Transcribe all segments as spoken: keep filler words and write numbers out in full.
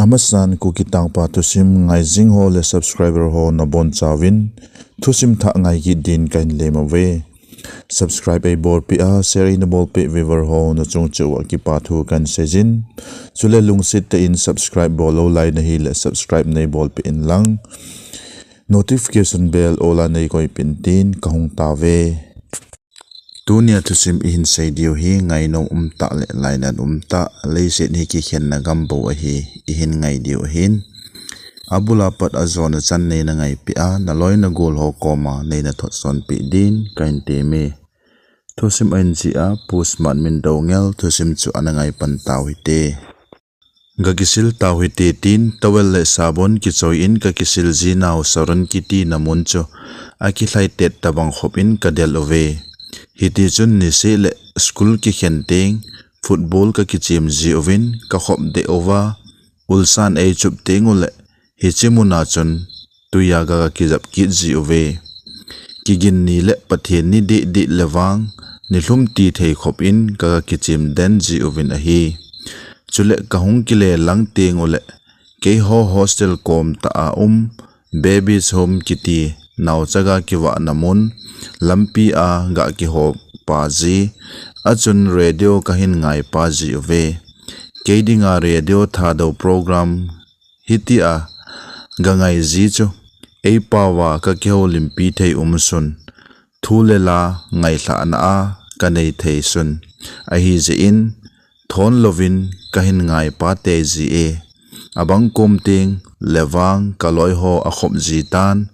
Amasan Kuki Tangpa thusim ngai jing ho le subscriber ho nabonchauvin thusim thah ngai kit din kahin lem uve. Subscribe eibolpeh a, share eina bolpeh viewer ho nachung cheh uva kipa thu kahin seijin. Chule lungset tah in subscribe bol lou lai nahi le subscribe neibolpeh in lang, notification bell all a neikoipeh in tin kahung tauve. Tunia thusim ihin sei diu hi ngainom umtah le lainat umtah, leiset hi kikhenna gam bou ahi, ihin ngai diu ahin. Abul a pat ajona chan neina ngaipeh a, naloi nagol ho koma neina thot sonpeh din kahin temme. Thusim ahin jih a, Pu Smartmin Doungel thusim chu ana ngai pan tau hite. Gakisil tau hite tin, towel le sabon kichoi in kakisil ji nau Saron kiti na mun chu akilhai tet tabang khop in kadel uve. Hitichun niseh le school kikhen teng football kakichem ji uvin kakhop deh uva, ulsan eichup teng ule hiche muna chun tui a gakijap kit ji uve. Kigin ni le Pathen ni deh deh le vang, nilhum ti thei khop in gakichem den ji uvin ahi. Chule kahung kile lang teng ule, keiho hostel kom tah a um, Babies Home kiti naochaga kivahna mun lampi a gakiho pa ji, achun radio kahin ngai pa ji uve. Kei dinga radio Thadou program hitia gangai ji chu, eipao a kakihoulimpi thei um sun, thu le la ngailhahna a kanei thei sun, ahijeh in thon louvin kahin ngai pa tei ji e. Abang kom teng le vang kaloi ho akhop ji tan,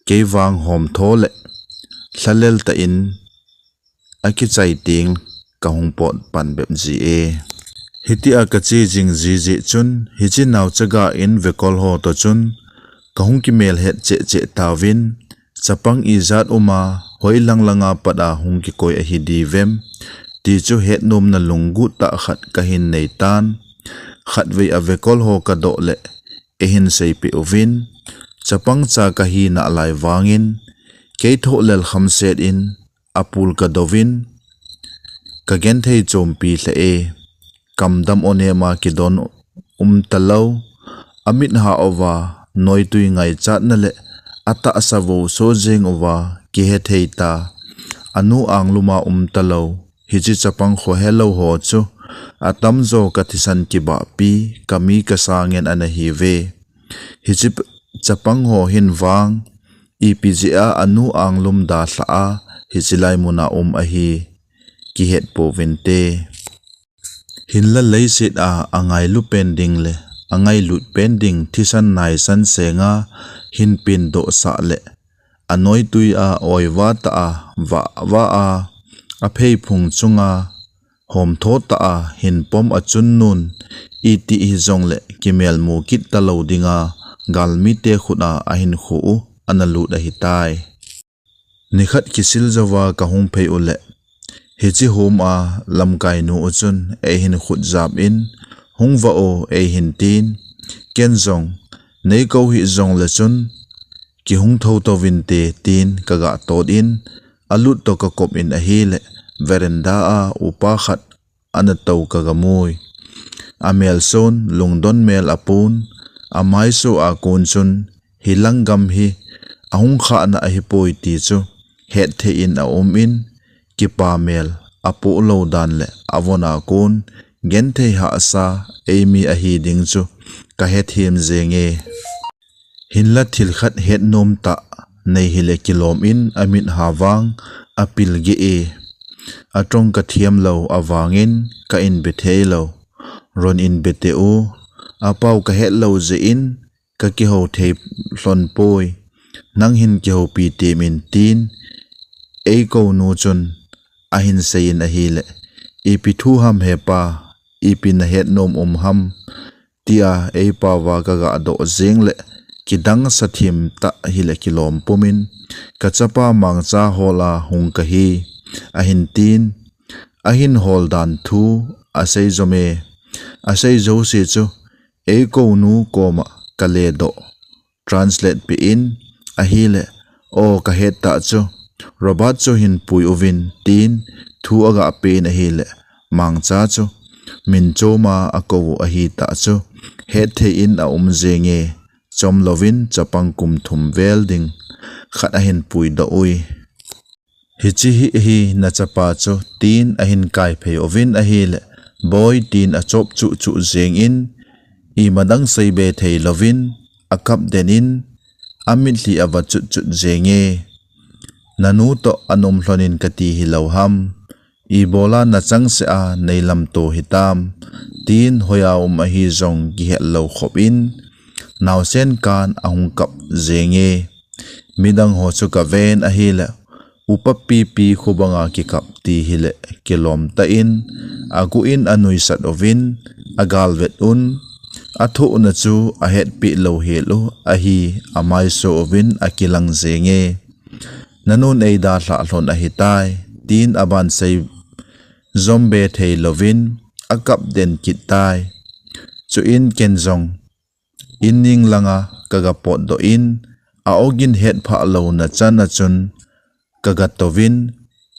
kei vang homtho le lhalel tah in akichai teng kahung pot pan bep ji e. Hitia kache jing ji jeh chun, hiche naochaga in vekol ho toh chun kahung kimelhet cheh cheh tauvin, chapang ijat um a, hoilang langa pat a hung kikoi ahi divem, ti chu hetnomna lunggil tah khat kahin nei tan. Khatvei a vekol ho kadoh le eihin seipeh uvin, chapang cha kahi nalai vangin, kei thoh lel khamset in apul kadouvin, kagenthei chompi lheh e. Kamdam onem a kidon umtalou, amit hah uva, noitui ngaichatna le atahsa vou so jeng uva kihethei ta, anu anglum a umtalou hiche chapang khohelou ho chu atamjo kathisan kibahpi, kami kasa ngen ana hiuve. Hiche chapang ho hin vang ipi jeh a anu anglum dalha a hiche lai muna um ahi kihet pouvinte. Hinla leiset a angailu pen ding le angailut pen ding thisan naisan senga hin pendoh sah le anoitui a oiva tah a vahva a apheiphung chunga homtho tah a hin pom achun nun, iti hijongle kimelmu kit talou dinga galmite khut a ahinkho u ana lut ahitai. Nikhat kisil jouva kahung phei ule, hiche home a lamkainu u chun eihin khut jap in, hung vah o eihin tin, ken jong, neikou hih jongle chun kihung thoutouvinte tin kaga tot in, alut toh kakop in ahile, veranda a upa khat ana tou kaga mui. Amelson lungdon mel apun, amaiso a kon chun, hilang gam hi ahung khahna ahipoi ti chu hetthei in aum in, kipa mel apoh lou dan le avon a kon genthei hahsa eimi ahi ding chu kahethem jenge. Hinla thilkhat hetnom tah nei hile kilom in amit ha vang apil geh e. Atong kathem lou avangin ka inbe thei lou. Ron inbe teh u, apao kahet lou jeh in kakihou thei lhon poi. Nang hin kihoupi temin tin, eikounu chun ahin seiyin ahile, ipi thu ham hepa, ipi nahetnom um ham, tia eipaova kaga doh jeng le, kidang sathim tah hile kilom pumin, kachapa mangcha hola hung kahi, ahin tin, ahin hol dan thu asei jome, asei jouse chu, eikounu koma kaledoh, translate peh in, ahile, o kahet tah chu, Robert chu hin pui uvin, tin thu aga pen ahile, mangcha chu, min choma akou u ahitah chu hetthei in aum jenge. Chomlouvin chapang kum thum vel ding khat ahin puidoh ui. Hiche hi, hi nachapa chu, tin ahin kaiphei uvin ahile, Boi, tin achop chuh chuh jengin, imadang seibe theilouvin, akap den in, amitlhi ava chut chut jenge. Nanu toh anom lhonin kati hilou ham. Ibola nachangseh a neilamto hitam, tin hoiya um ahi jong kihet lou khop in, naosen kan ahung kap jenge. Midang ho chu kaven ahile, upa pipi khubanga kikap ti hile, kilom tah in, agu in anuisat uvin, agalvet un, athohna chu ahetpeh lou hel u ahi, amaiso uvin akilang jenge. Nanun eidalhah lhon ahitai, tin abansei jombe theilouvin, akap den kit tai. Chuin ken jong, in ning langa kaga potdoh in, a-ogin hetphah louna chan a chun, kaga touvin,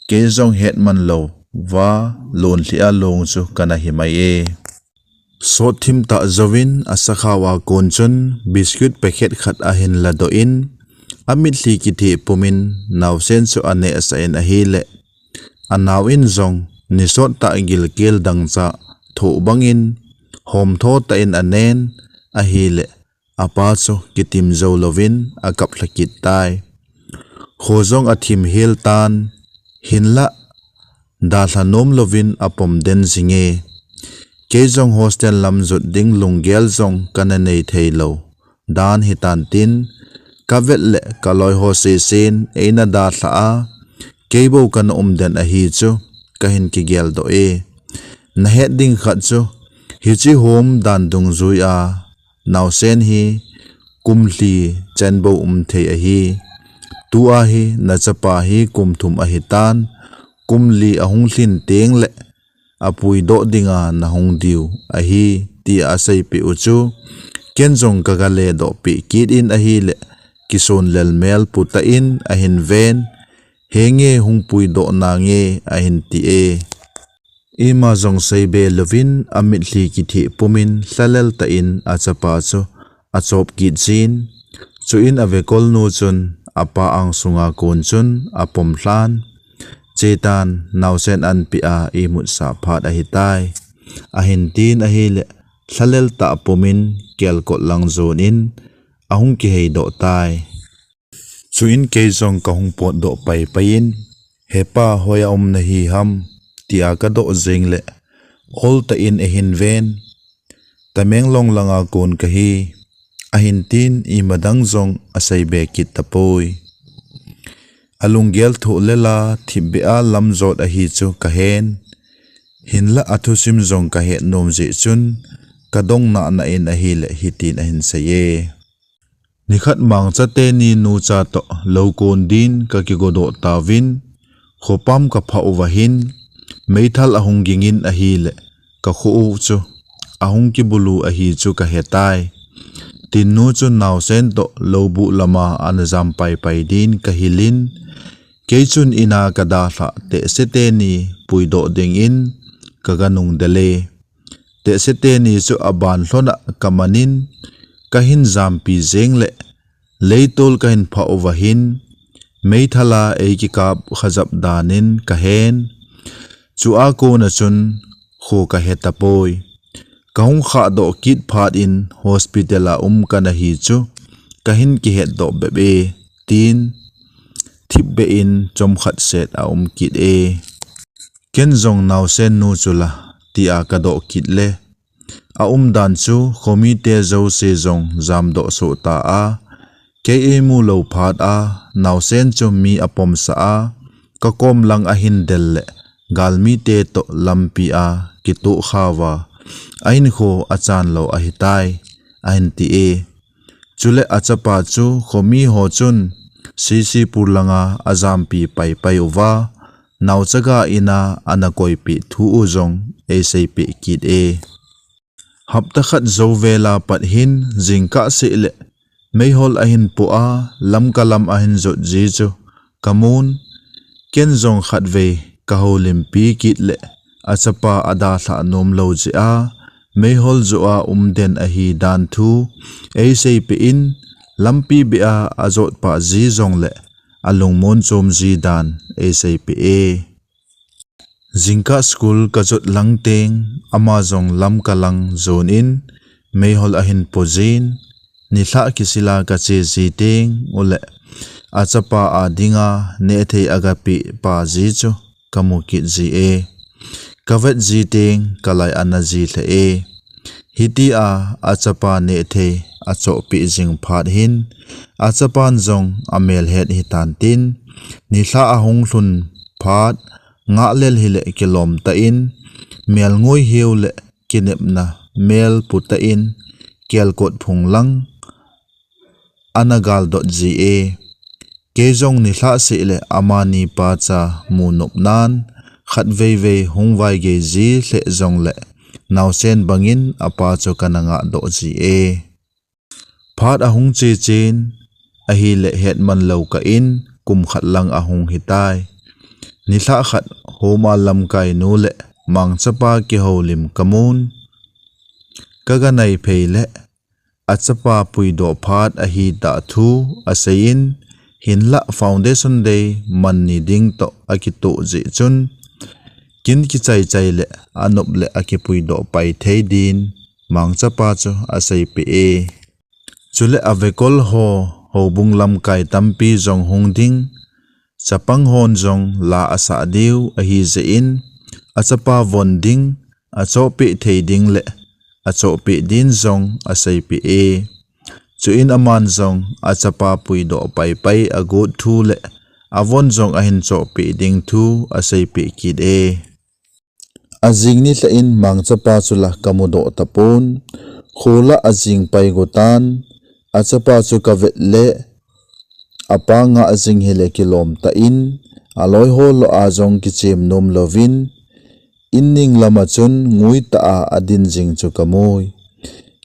kei jong hetman louva, lonlhi a long chu kana himai e. Sot thim tah jouvin asakhao a kon chun biscuit packet khat ahin ladoh in, amitlhi kitheh pumin naosen chu anehsah in ahile, anao in jong nisot tah gilkel dangchah thoh bangin, homtho tah in anen ahile, apa chu kitim jou louvin akap lha kit tai. Kho jong athim hel tan, hinlah dalha nom louvin apom den jinge. Kei jong hostel lam jot ding lunggel jong kana nei theilou dan hitan tin, kavet le kaloi ho sesen eina dalha a, kei bou kana um den ahi chu kahin kigeldoh e. Nahet ding khat chu, hiche home dan dungjui a, naosen hi kum lhi chan bou um thei ahi. Tua hi nachapa hi kum thum ahitan, kum li ahung lhin tengle apuidoh dinga nahung diu ahi, tia aseipeh u chu, ken jong kaga ledoh peh kit in ahile, kison lelmel putah in ahin ven, henge hung puidoh nange ahin ti e. Ima jong seibe louvin amitlhi kitheh pumin lhalel tah in achapa chu achop kit jin. Chuin avekolnu chun apa angsunga kon chun apom lhan. Chetan, naosen anpeh a imutsah phat ahitai, ahin tin ahile, lhalel tah pumin kelkot lang jon in ahung kiheidoh tai. Chuin kei jong kahung potdoh paipai in, hepa, hoiya um nahi ham, tia kadoh jeng le, oltah in eihin ven, Tamenglong langa kon kahi, ahin tin imadang jong aseibe kit tapoi. Alunggel thoh lela thipbeh a lamjot ahi chu kahen, hinlah athusim jong kahet nom jeh chun, kadong nahna in ahile hitin ahin seiye. Nikhat Mangcha teni nucha toh lou kon din kakigodoh tauvin, khopam kaphah uva hin, meithal ahung gingin ahile, kakho u chu ahung kibulu ahi chu kahetai. Tinnu chun naosen toh lou buh lama ana jam paipai din kahilin, kei chun ina kadalhah tehse teni puidoh dingin kaga nungdele. Tehse teni chu aban lhona kamanin, kahin jampi jeng le, leitol kahin phah uva hin, meithala eikikap khajap danin kahen. Chua kona chun kho kahe tapoi. Kahung khahdoh kit phat in hospital a um kana hi chu kahin kihetdoh bep e, tin thipbeh in chomkhat set aum kit e. Ken jong naosen nu chula, tia kadoh kit le, aumdan chu khomite jouse jong jamdoh soh ta a, kei eimu lou phat a, naosen chu mi apomsah a, kakom lang ahin del le, galmite toh lampi a kitoh khauva, ahinkho achan lou ahitai, ahin ti e. Chule achapa chu khomi ho chun C C Pur langa ajampi paipai uva, naochaga ina ana koipeh thu u jong eiseipeh kit e. Hapta khat jouvela pat hin jingkah seh le meihol ahin poh a, Lamka lam ahin jot ji chu kamun, ken jong khatvei kahoulimpi kit le achapa adalhah nom lou jeh a, meihol joh a um den ahi dan thu eiseipeh in, lampi beh a ajotpah ji jongleh alungmon chom ji dan eiseipeh e. Jingkah school kajot lang teng, ama jong Lamka lang jon in, meihol ahin po jin, nilhah kisila kache ji teng uleh, achapa a dinga nehthei agapeh pa ji chu kamu kit ji e. Kavet ji teng kalai ana ji lheh e. Hitia achapa nehthei achohpeh jing phat hin, achapan jong amel het hitan tin, nilhah ahung lhun phat, ngahlel hileh kilom tah in, melngoi heu leh kinepna mel pu tah in, kelkot phung lang ana galdot ji e. Kei jong nilhah seh leh amani pacha mu nop nan, khatveivei hung vaigei ji lheh jongleh, naosen bangin apa chu kana ngahdoh ji e. Phat ahung che chen, ahileh hetman lou kah in kum khat lang ahung hitai. Nilhah khat homa lamkai nu leh Mangchapa kihoulim kamun. Kaganai phei leh, achapa puidoh phat ahitah thu aseiyin, hinlah Foundation Day man ni ding toh akitoh jeh chun, kin kichaichai leh anop leh akipuidoh pai thei din, Mangchapa chu aseipeh e. Chuleh avekol ho, houbung lamkai tampi jong hung ding, chapang hon jong la asah diu ahi jeh in, achapa von ding, achohpeh thei ding leh achohpeh din jong aseipeh e. Chuin aman jong achapa puidoh paipai agot thu leh avon jong ahin chohpeh ding thu aseipeh kit e. Ajing nilhah in Mangchapa chu la kamudoh tapon, khola ajing pai gotan, achapa chu kavet leh, apa ngah jing hileh kilom tah in, aloi ho lah a jong kichem nom louvin, in ning lama chun ngui tah a adin jing chu kamui.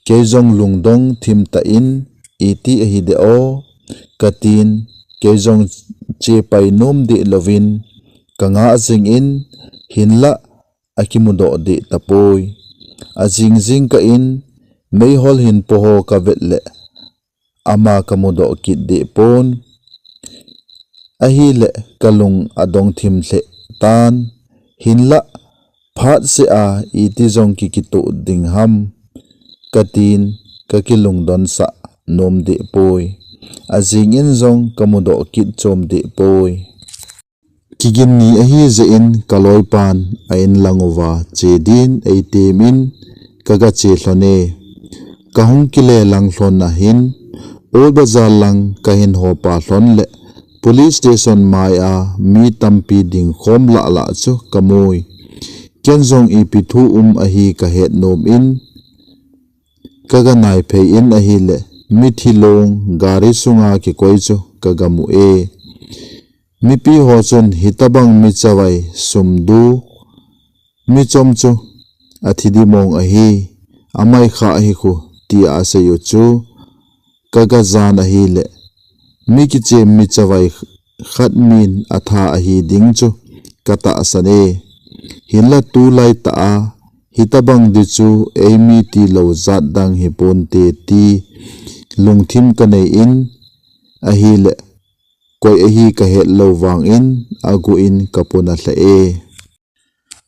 Kei jong lungdong thim tah in, iti ahi deh o, katin, kei jong chepai nom deh louvin, kangah jing in, hinlah akimudoh deh tapoi. Ajing jingkah in, meihol hinpo ho kavet leh, ama kamudoh kit deh pon. Ahileh kalung adong thim lheh tan. Hinlah phat seh a iti jong kikitoh ding ham, katin, kakilungdonsah nom deh poi. Ajing in jong kamudoh kit chom deh poi. Kigin ni ahi jeh in kaloipan a-in lang uva che din eitem in kagache lhon e. Kahung kile lang lhon ahin, Old Bazar lang kahin hopa lhon leh, police station mai a mi tampi dingkhom lahlah chu kamui. Ken jong ipi thu um ahi kahet nom in, kaganai phei in ahileh, mithi long gari sunga kikoi chu kagamu e. Mipi ho chun hitobang mi chavai sum du, mi chom chu athi dimong ahi, amai kha ahi khu, tia asei u chu kagajan ahileh, mi kichem mi chavai khat min atha ahi ding chu katahsan e. Hinlah tulai tah a hitobang di chu eimi tilou jat dang hiponte ti lungthim kanei in, ahileh koi ahi kahet lou vangin agu in kapuna lheh e.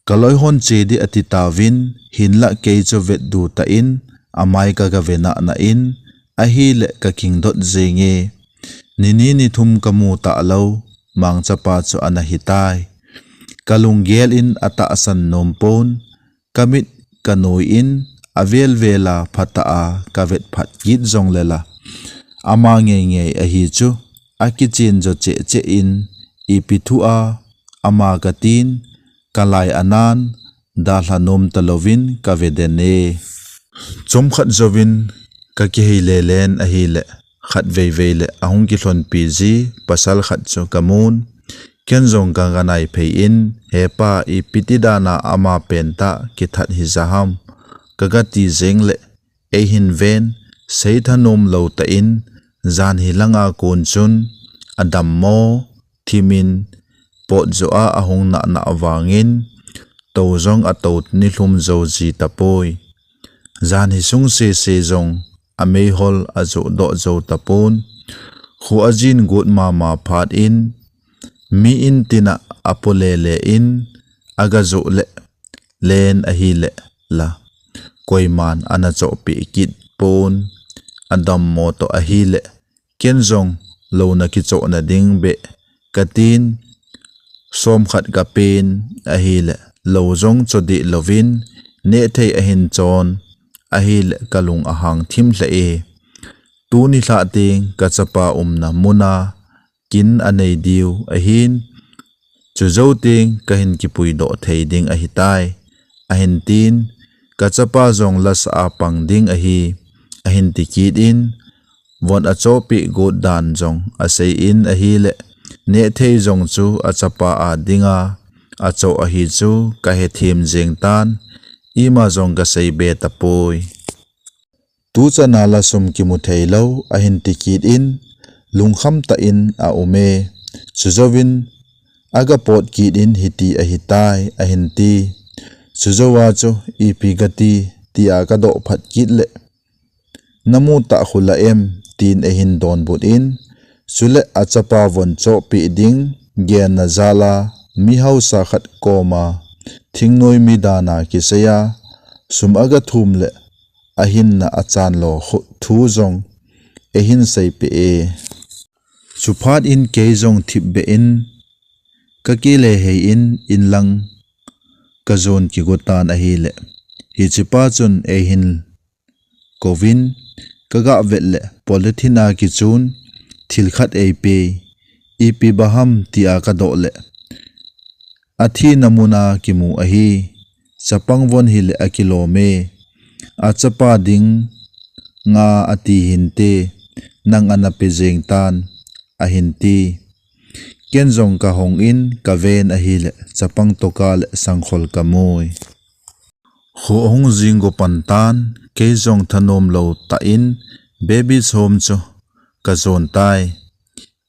Kaloi hon che di ati tauvin, hinlah kei chu vetdu tah in amai kagave nahnah in, ahileh kakingdot jenge. Nini nithum kamu talou Mangchapa chu ana hitai. Kalunggel in atahsan nom pon, kamit kanoi in avel vel a phatah a kavet phat kit jongle la, ama ngeingei ahi chu akichen jo cheh cheh in, ipi thu a ama katin, kalai anan, dalha nom talouvin kave den e. Chomkhat jouvin kakihei lelen ahileh, khatveivei leh ahung kilhonpi ji pasal khat chu kamun. Ken jong kaganai phei in, hepa, ipi ti dan a ama pentah kithat hija ham, kagati jengleh, eihin ven, seithanom lou tah in, jan hilanga kon chun adammo, thimin, potjo a ahung nahnah vangin, tou jong atou nilhum jou ji tapoi. Jan hi sung sese jong ameihol ajoh doh jou tapon. Kho ajin got mama phat in, mi in tina apolele in, agajoh le len ahile la, koiman ana chohpeh kit pon. Adammo toh ahile, ken jong lou na kichohna ding beh katin, som khat kapen ahile, lou jong cho deh louvin, nehthei ahin chon ahile, kalung ahang thim lheh e. Tuni lhah teng kachapa umna muna kin anei diu ahin, chujou teng kahin kipui doh thei ding ahitai, ahin tin. Kachapa jong lasa a pang ding ahi, ahin ti kit in, von achohpeh got dan jong asei in ahile, nehthei jong chu achapa a dinga achoh ahi chu kahe them jeng tan, ima jong kasei be tapoi. Tuchan a la sum kimu thei lou, ahin ti kit in, lungkham tah in aum e. Chujouvin, agapot kit in hiti ahitai, ahin ti. Chujou a chu, ipi kati, tia kadoh phat kit le, namu tah khu la em, tin eihin donbut in, chule achapa von chohpeh ding, genna jal a, mi hausa khat koma, thingnoi mi dan a kisei a, sum agathum le, ahinna achan lo khu thu jong eihin seipeh e. Chuphat in kei jong thipbeh in kakile hei in, inlang kajon kigo tan ahile, hichepa chun eihin kouvin, kaga vet le polythene a kichun thil khat eipe, ipi ba ham tia kadoh le, athina muna kimu ahi. Chapang von hile akilom e. Achapa ding nga ati hinte, nang ana pe jeng tan, ahin ti. Ken jong kahong in kaven ahile, chapang toka le sangkhol kamui. Kho ahung jing go pan tan, kei jong thanom lou tah in, baby's home chu kajon tai.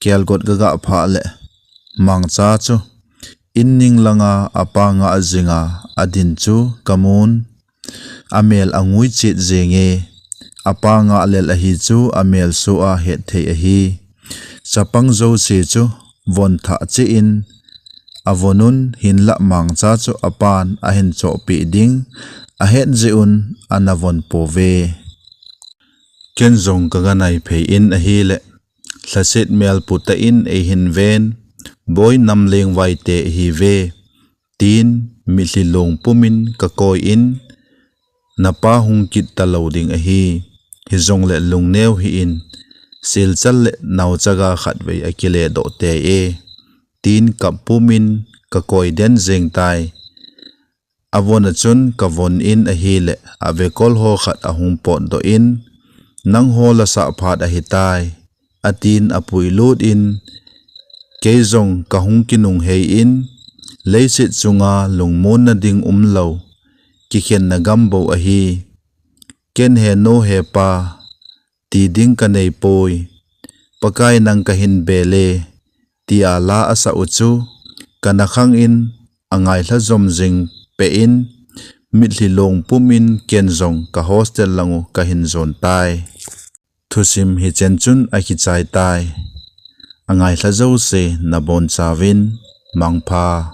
Kelgot kaga phah le, mangcha chu in ning langa apa ngah jinga adin chu kamun. Amel angui chet jenge, apa ngah lel ahi chu amel so a het thei ahi. Chapang jouse chu von thah cheh in avon un, hinlah mangcha chu apan ahin chohpeh ding ahet jeh un ana von pouve. Ken jong kaga nai phei in ahile, lhaset mel pu tah in eihin ven, boi, nam leng vai te ihiuve, tin mitlhi long pumin kakoi in, napa hung kit talou ding ahi, hijongle lungneo hih in, silchal le naochaga khatvei akile doh tei e, tin kap pumin kakoi den jeng tai. Avon a chun kavon in ahile, avekol ho khat ahung potdoh in, nangho lasah phat ahitai, atin apuilut in, kei jong kahung kinung hei in, leiset chunga lungmonna ding umlou, kikhenna gam bou ahi. Ken he nu he pa ti ding kanei poi. Pakai nang kahin bel e, tia la asah u chu kana khang in, angailha jom jing peh in, mitlhi long pumin ken jong ka hostel lang u kahin jon tai. Thusim hichen chun akichai tai. Angailha jouse nabonchauvin mangpha.